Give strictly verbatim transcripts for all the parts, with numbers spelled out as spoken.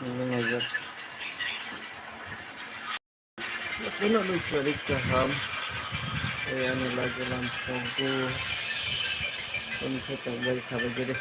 Nini naijak. Jotono nung sarik kaham. Tei ani lagi lam songku. Toni khe tongbai sabai gede.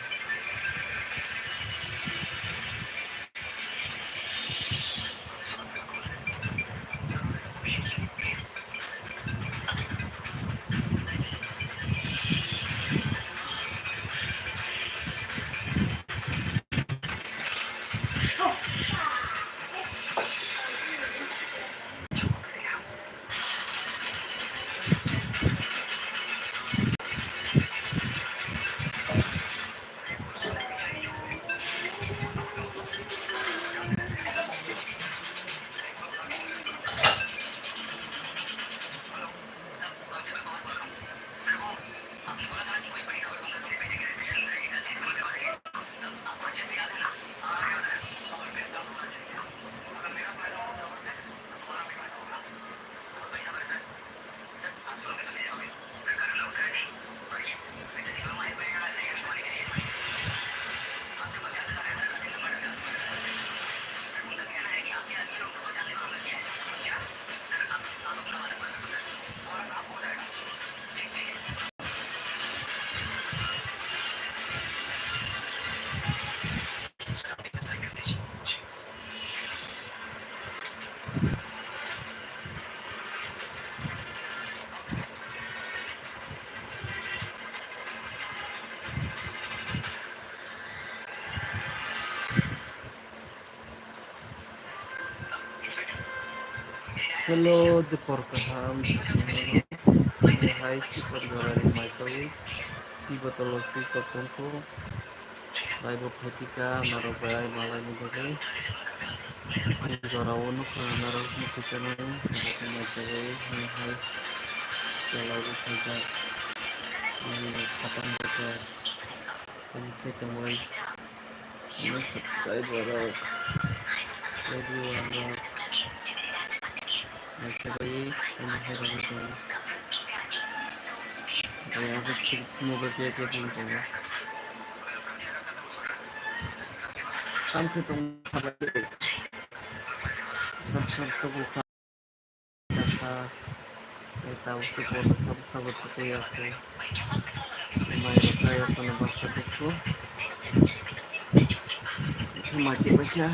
Hello, dipor kaham, hai, dipor jora ni mai chawi, dipor tolo si kotong ko. Laibw phaipika norok belai malaini bagwi. Ani jorao nukha norok nukhusanai, nukhusanai jagwi, hai hai. Belai bw phaijak. Ani khatang bwkha. Ani khe tongwi. Ani subscriber rok. Everyone rok. Naichabai, ani hai rok tong. Ani abo si mobile tiya tiya tong tong. Tam khe tong sabai. Sab sab to bukha. Sakha. Tei tabuk se bol sabo sabo tukuya khe. Mai rok kaya kono baksa buksu. Machi bacha.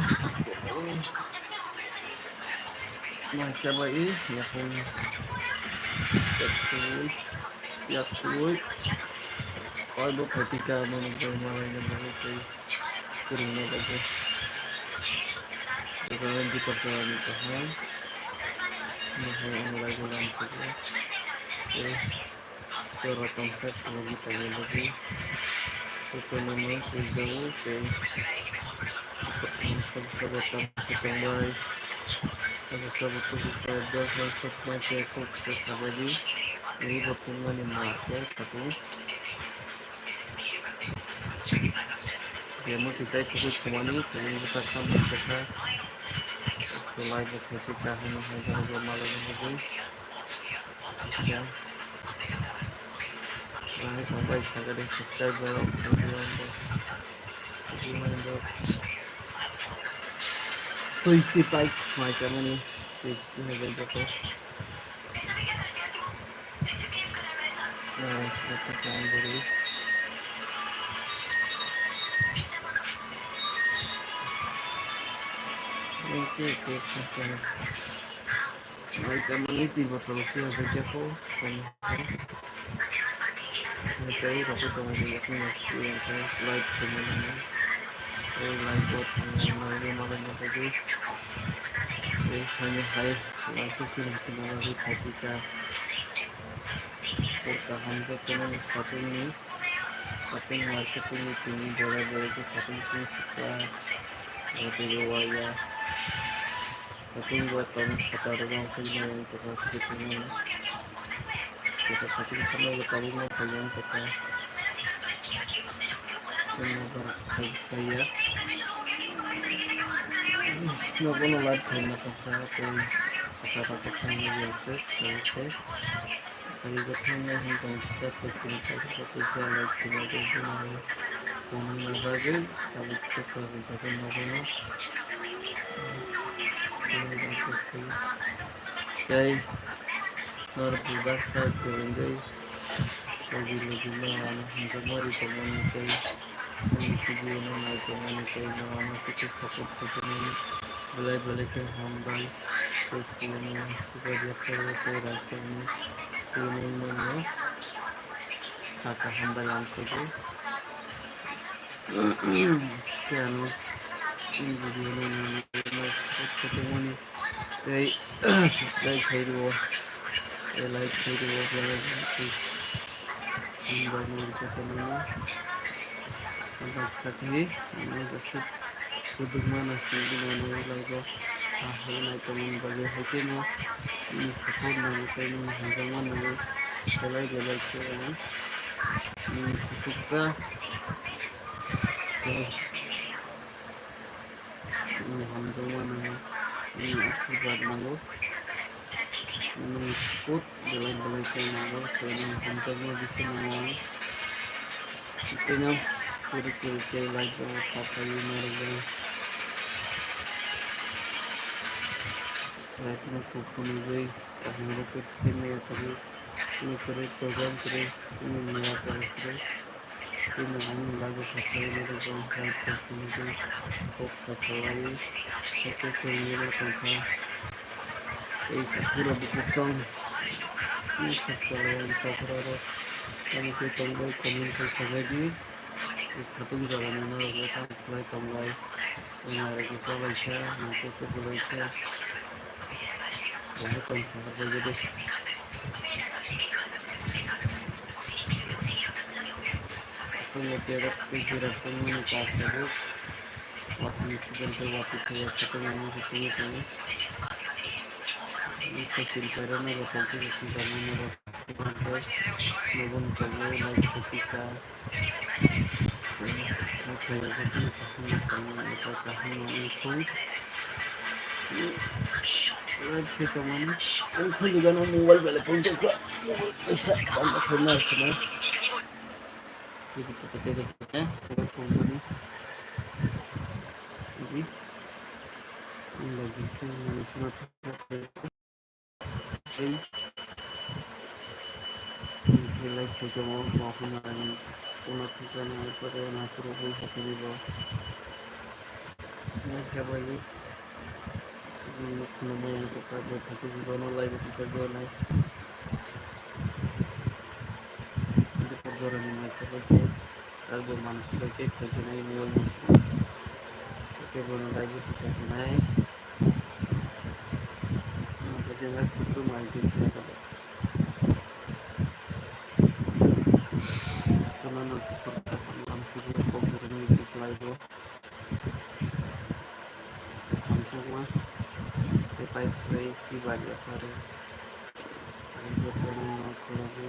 Mai chabai yakung. Yaksui. Yaksui. Oi bo phaipika mani bai malai na bagwi tei. Kwrwngna bagwi. Ujala dipor jora ni kaham. Mohai ang lai gulam khugo. Tei jora tongsa khulogwi tongna bagwi. Jotono no puijao tei sabo sabo tang khe tongbai. Sabo sabo tubu khe dos bai sokma je kok se sabai di. Ni bo tungmani ma khe satung. Biyamo kichai tugui thumani, tini bwsa kha mansa kha. Tulai bo khe twi kaham hai borok bo malai bo hugui. Kisa. Nai tongbai sakani subscribe rok, tugui mani bo. Tugui mani bo. Twi si bike mai chamani, twi si twi hai bai joko. Mai chamani twi bottle twi hajak ya kho. Mai chai rok tong di yakni yakni yang khe light khemo nang. Tei light bo thang nang nang nang nang nang. Tei hani hai light bo kheno kheno nang khe kaham jotono satung ni. Satung marketing ni tini bora bora khe satung tong sukha. Abo tei waya. Satung bo tong phatar rok wngkha yang tongkha sukha tongmani. Tei satung tharmani bo tabuk no khaiyang tongkha. Tei borok khai khlaiya. Nogo no light khaina tongkha tei phatar rok bo khaina liya se tei khe. Sari bo thangna hwn tong kisa pwswrwng kisa kisa light khwlai tong phano. Tongna bagwi tabuk chwkha jotoni nogono. Tei norok bebak sai kwrwngwi logi logi no ano hamjakma ri tongmani tei ani video no nai tongmani tei norok ano chwkhe support khaitongmani belai belai khe hambai tei khulumung swkang yapharo tei rangchakni khulumung mano kha kaham bai lamsogwi. Hwnkhe ano video no nai support khaitongmani tei subscribe khai rwo tei like khai rwo belai belai khe hambai nai jotono no baksa khe ano jesa kwdwkma naisingwi mano live o ah nai tongmani bagwi haikhe no nini support nango tei nini hamjakma nango belai belai khe ano nini kuchuksa. Nini hamjakma nango, nini asirwad nango, nini support belai belai khe nango, tei nini hamjakma bisingo nango. Tei no kwrwi kwrwi khe like rok kha khlaiwi narwkjak. Like no kuk phunugwi kaham rok khe swi maya tongo, nini kwrwi program kwrwi, nini maya kwrwi kwrwi. Tei no ang lage khaklai nini bwkha kok sasalai kok kok kwrwngwi tongkha. Tei kuphur rok bukhuk song tei sasalai ang sakra rok tamo khe tongbai comment khai sabai di. Tei satung jora ni norok le tamo khlai tonglai tei narwk khe chabai kha nangkuk khe bolai kha. Bahai tong sakha bai di. Aswk no berak tei berak tongmani kok tabuk. Watwi ni season tei watwi thaiya satung rok no se tungwi tongo. Tei sin pairok no bo tongthok se sin pairok no bo tongthok noboni tongo nai kheti ka. Tei thaiya jotono kaham no tongo eko kaham no wngthung. Live khe tongmani ang khulibano mobile belai phone tongkha mobile kaisa bangkha khe narsina. Tete tete tete tete tete tongmani. Tete. Ang lagi khe mani suna thangkha. Tei. Ang khe live khe tongo, bo khe mani suna thangkha, nang pore na phuru bui hasini bo. Nai sabai. Nukno maya tongkha, bo thangkhe bono live kisa bo nai. Dukha jorani mai sabai khe, arbo mansi bai khe khaijinai mobile ni simi. Tei bono live kisa sinai. Mansa jena khukru mai khe sinai kabo. Chwla no thupur kha lamsi bo kok jorani khe live o. Hamjakma tei pai phlai si bai yapharo. Ang jotono no khulugwi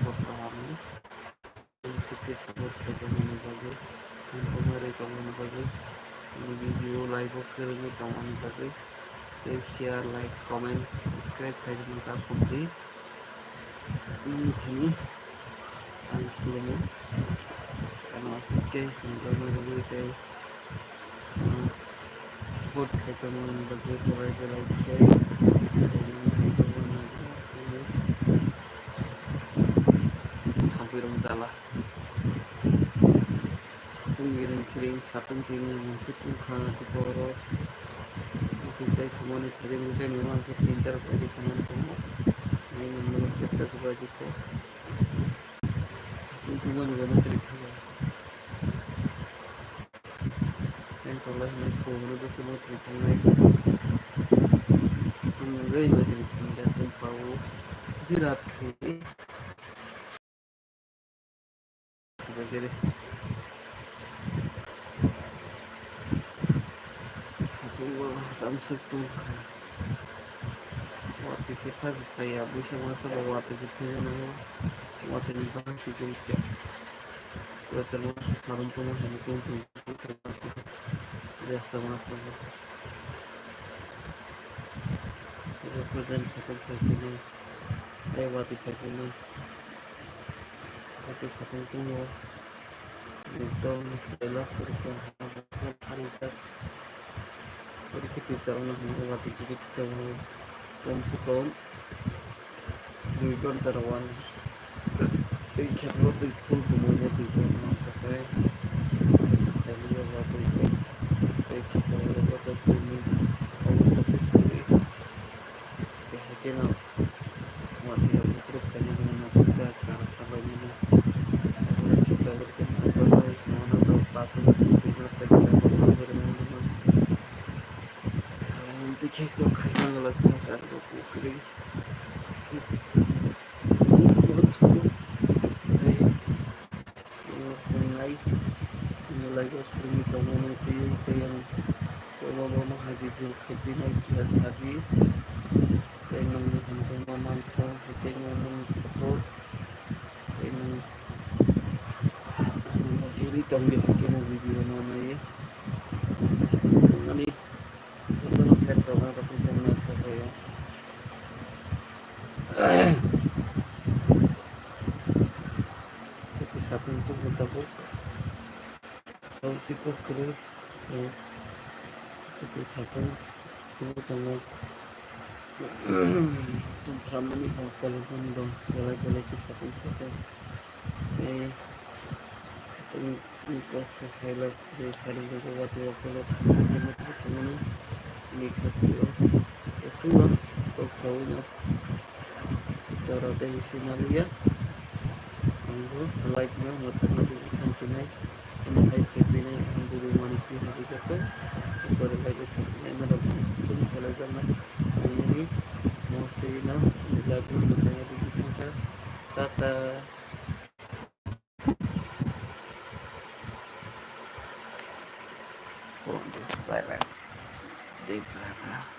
kok kaham ni. Ang sikhe support khaitongmani bagwi, hamjakma rwi tongmani bagwi, ani video live o kwrwngwi tongmani bagwi, tei share, like, comment, subscribe khairokma ta phunukdi. Nini thani ang khulumo. Ano aswk khe hamjakma rwgwi tei, ah, support khai tongmani bagwi belai belai khe hamjakma nangkukmani. Hamkwirok jala. Satung giring khiring, satung tini mungkhe tungkha tei borok. Mungkhe chai thumani thaijaknai chai nangma khe tinta rok paidi khana tongo. Nini mungkhe tei ta chubaji khe. Satung tungmani bo matri thangya. Yang tolai hwnwi khum hwnwi bwswk matri thangnai. Satung wngwi matri thangya tei pao birat khe. Sabai khe de. Satung bo tamsok tungkha. Watwi khe phajak phaiya, buisa masa bo watwi se phaiya nango. Watwi ni bahai se tungkha. Kwtal masa sarum tungma hai tungtong. Jesa masa bo. Represent satung phaisinai. Tei watwi phaisinai. Aswk khe satung tongo. Ekdom khaila porikha hwnwi pharijak. Porikha twijak wngna hwnwi watwi khe twijak wngwi kom se kom dui ghonta rwani. Tei kheto twi full kwmwi bo twi tongma khe tei khailiya watwi tei kheto rwgo tei twini obosta khe swrwi. Tei hai kheno watwi rok bukruk khaina hwnwi naisijak chara sabaimani. Abo khe tabuk khe naikolnai songno tei paso bwswk twi ma khaina naikolnai. Tei khe tok khaina nangla khe abo bukrui se bukruk tei Wngnai, wnglaibo phwrwngwi tongmani twiwi tei ang bono bono hai video khaiphinai khe sadi. Tei nwngni hamjakma mantha, hai khe nwng nwng support, tei nwng ani no kiri tongdi, hai khe nwng video no naiwi. Tei sakni tongmani jotono khe tongnai rok khe nwng nai khe phaio. Siki satung tubu tabuk. Song siko kwrwi. Siki satung tubu tongo. Tung khamani bo, kolokmani bo, belai belai khe satung khe. Tei satung ni kok khe sailok, tei sailok rok watwi rok phano thangmani, thangmani ni khe twi o. Tei chwngno kok saui no jora tei bisi naliya. Ang bo like no mwthangna twi thansinai. Ani hai khe bini ang video mani twi hadi joto. Pore like o thansinai norok chwng salai jaknai. Ang nini mo twi no like no mwthangna twi thangkha. Tata. Don't be silent. Deep breath.